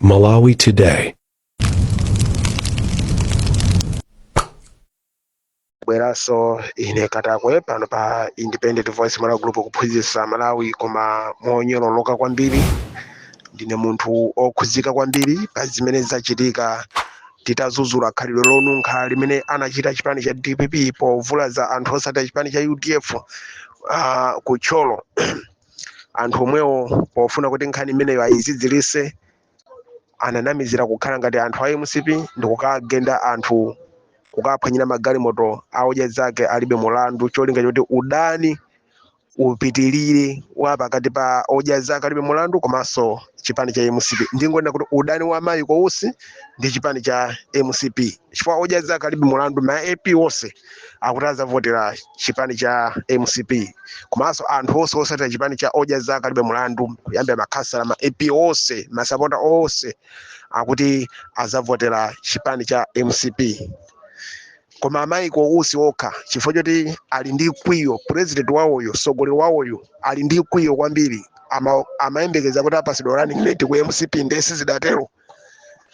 Malawi Today. Bweranso ine Katakwe pano pa Independent Voice Malawi Group, kuphunzitsa Malawi koma monyololoka kwambiri. Ndine munthu okhudzika kwambiri pa zimene zachitika titazuzula khalidwe lonunkha limene anachita chipani cha DPP povulaza anthu osati chipani cha UDF ku Thyolo. Anthu omwewo, pofuna kuti nkhani imeneyo ayizidzirise, ananamizira kukhala ngati anthu a MCP ndikukagenda anthu, kukaphwanyira magalimoto a Odya Zake Alibe Mulandu, cholinga choti udani upitilire wa pakati pa Odya Zake Alibe Mulandu komanso chipani cha MCP. Ndingonena kuti udani wa Michael Usi ndi chipani cha MCP, chifukwa Odya Zake Alibe Mulandu, ma AP onse akuti azavotera chipani cha MCP, komanso anthu onse osatira chipani cha Odya Zake Alibe Mulandu, kuyambira makhansala, ma AP onse, masapota onse, akuti azavotera chipani cha MCP. Koma a Michael Usi okha, chifukwa choti ali ndi kwiyo, president wawoyo, mtsogoleri wawoyo ali ndi kwiyo kwambiri, amayembekeza kuti apasidwa running mate ku MCP, ndiye sizidatero,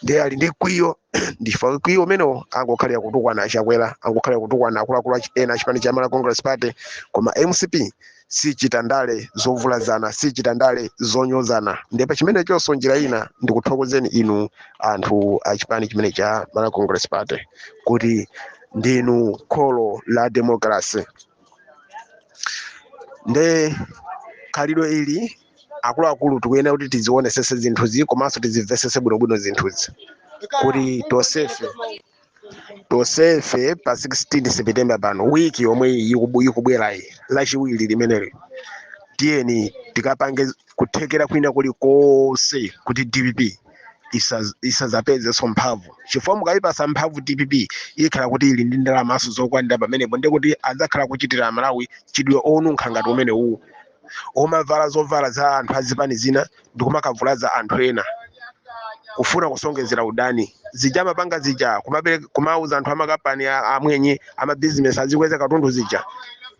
ndiye ali ndi kwiyo. Ndi chifukwa kwiyo umenewo angokhalira kutukwana Achakwera, angokhalira kutukwana akuluakulu ena achipani cha Malawi Congress Party. Koma MCP sichita ndale zovulazana, sichita ndale zonyozana. Ndiye pa chimene chonso, njira ina ndikuthokozeni inu anthu achipani chimene cha Malawi Congress Party kuti ndinu kholo la democracy. Nde khalidwe ili, akuluakulu, tikuyenera kuti tizionesese zinthuzi komanso tizimvesese bwinobwino zinthuzi, kuti tonsefe pa 16 September pano, wiki yomwe ikubwerayi, Lachiwiri limeneli, tiyeni tikapange kuthekera kwina kulikonse kuti DPP isazapezenso mphamvu, chifukwa mukayipasa mphamvu DPP, ikhala kuti ili ndi ndalamaso zokwanira pamenepo, ndiye kuti adzakhala kuchitira Malawi chidwi onunkha ngati umene uwu, omavala zovala za anthu azipani zina ndikumakavulaza anthu ena, kufuna kusongezera udani. Zija mapanga zija, kumauza anthu amakampani amwenye, amabizinesi azikweza katundu, zija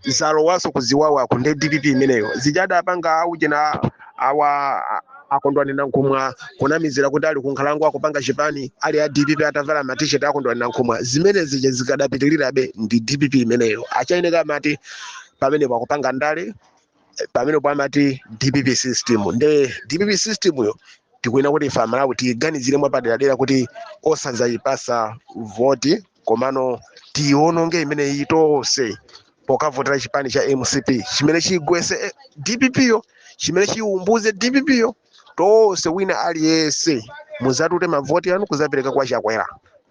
zalowaso kuziwawako. Ndi DPP imeneyo. Zija adapanga aujena awa akondwani Nankhumwa, kunamizira kuti ali kunkhalango akupanga chipani, ali a DPP, atavala matisheti akondwani Nankhumwa, zimene zija zikadapitirirabe. Ndi DPP imeneyo. Achaineka amati pamenepo akupanga ndale, pamenepo amati DPP system. Nde DPP system yo tikuyenera kuti ife Amalawi tiyiganizire mwapaderadera kuti osadzayipasa voti, komano tiyiononge imeneyi tonse pokavotera chipani cha MCP chimene chigwese DPP yo, chimene chiwumbuze DPP yo. Tonse, wina aliyense, muzatute mavoti anu kuzapereka kwa Chakwera,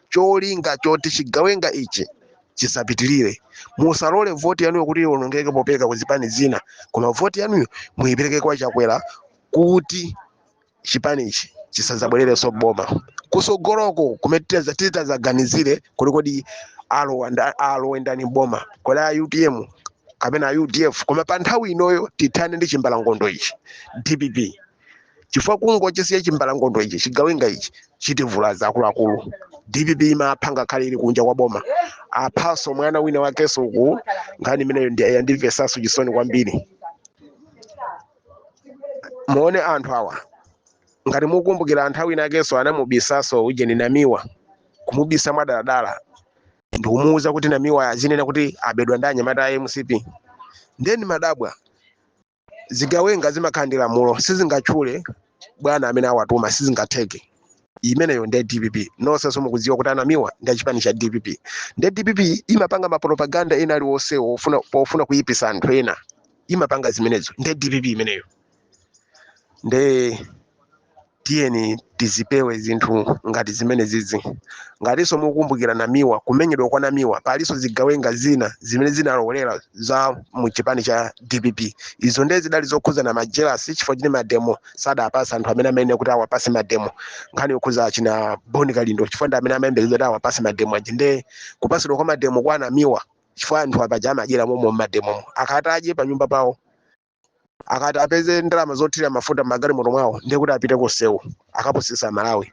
cholinga choti chigawenga ichi chisapitilire. Musalole voti yanuyo kuti iwonongeke popereka kuzipani zina, koma voti yanuyo muyipereke kwa Chakwera kuti chipanichi chisadzabwererenso boma kusogoloko, kumene titazaganizire kuti kodi alowe ndani boma, kodi a UTM kapena a UDF. Koma pa nthawi inoyo tithane ndi chimbalangondo ichi, DPP, chifukwa kungochisiya chimbalangondo ichi, chigawenga ichi, chitivulaza akuluakulu. DPP imapha ngakhale ili kunja kwa boma. Aphaso mwana wina wakenso uku. Nkhani imeneyo yandimvesanso chisoni kwambiri. Muone anthu awa, ngati mukumbukira, anthu ina akenso anamubisaso ujeni Namiwa, kumubisa mwadaladala ndikumuwuza kuti Namiwa azinena kuti abedwa ndi anyamata a MCP. Ndeni madabwa, zigawenga zimakhala ndi lamulo, sizingatchule bwana amene awatuma, sizingatheke. Imeneyo ndiye DPP. Nonsenso mukudziwa kuti anamiwa ndi achipani cha DPP. Ndiye DPP imapanga mapropaganda ena aliwonsewo pofuna kuyipisa anthu ena, imapanga zimenezo. Ndiye DPP imeneyo. Nde tiyeni tizipewe zinthu ngati zimene zizi. Ngatinso mukumbukira Namiwa, kumenyedwa kwa Namiwa, palinso zigawenga zina zimene zinalowelera za mu chipani cha DPP. Izo ndiye zidali zokhuzana majelasi, chifukwa chine mademo sadapasa anthu amene amayenera kuti awapase mademo. Nkhani yokhuza china Boni Kalindo, chifukwa ndi amene amayembekeza kuti awapase mademo aja. Nde kupasidwa kwa mademo kwa Namiwa, chifukwa anthu apaja amadyera momwe mmademomo, akati adye pa nyumba pawo, akati apeze ndalama zothirira mafuta m'magalimoto mwawo, ndiye kuti apite kusewu akapusisa Malawi.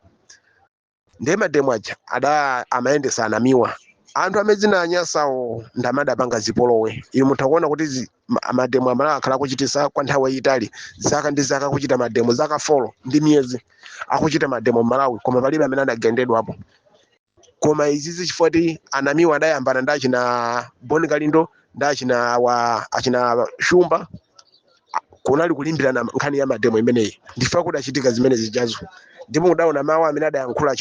Ndiye mademo aja ada amayendesa anamiwa. Anthu amene zinanyasawo ndi amene adapanga zipolowe. Inu mutha kuona kuti mademo amene akhala akuchitisa kwa nthawi yayitali, zaka ndi zaka kuchita mademo, zaka 4 ndi miyezi akuchita mademo m'Malawi, koma palibe amene adagendedwapo. Koma izizi chifukwa ti anamiwa adayambana ndi achina Bon Kalindo ndi achina wa achina Shumba, kunali kulimbirana nkhani ya mademo imeneyi, ndifukwa kudachitika zimene zijazo. Ndipo mudaona mawu amene adayankhula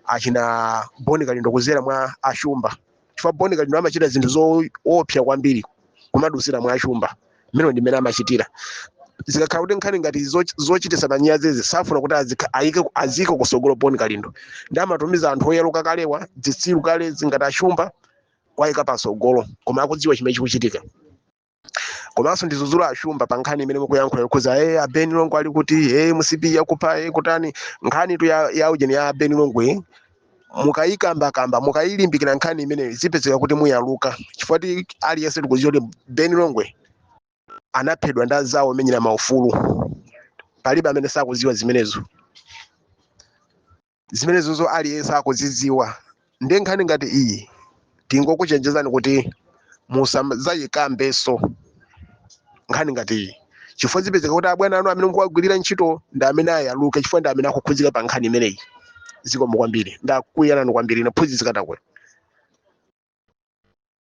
achina Bon Kalindo kuzera mwa Ashumba, chifukwa Bon Kalindo amachita zinthu zoopsa kwambiri kumadusira mwa Ashumba. Mmene ndi mmene amachitira, zikakhala kuti nkhani ngati zochitisa manyazi, safuna kuti ayike azike kusogolo Bon Kalindo, ndi amatumiza anthu oyaluka kalewa, zitsiru kale zingati Ashumba, kwayika pasogolo, koma akudziwa chimene chikuchitika. Komanso ndizuzula Ashumba pa nkhani imene mukuyankhula yokhuza a Ben Longwe ali kuti MCP yakupha kutani. Nkhani tu ya ujeni ya Ben Longwe, mukayikambakamba, mukayilimbikira nkhani imeneyo, zipezeka kuti muyaluka, chifukwa ti aliyense tikudziwa kuti Ben Longwe anaphedwa ndi anzawo omenyera maufulu. Palibe amene sakudziwa zimenezo. Zimenezozo aliyense akuzidziwa. Ndi nkhani ngati iyi tingokuchenjezani kuti musadzayikambenso nkhani ngati iyi, chifukwa zipezeka kuti abwana anu amene mukuwagwirira ntchito ndi amene ayaluke, chifukwa ndi amene akukhudzika pa nkhani imeneyi. Zikomo kwambiri, ndakwiya nanu kwambiri. Naphunzitsi Katakwe.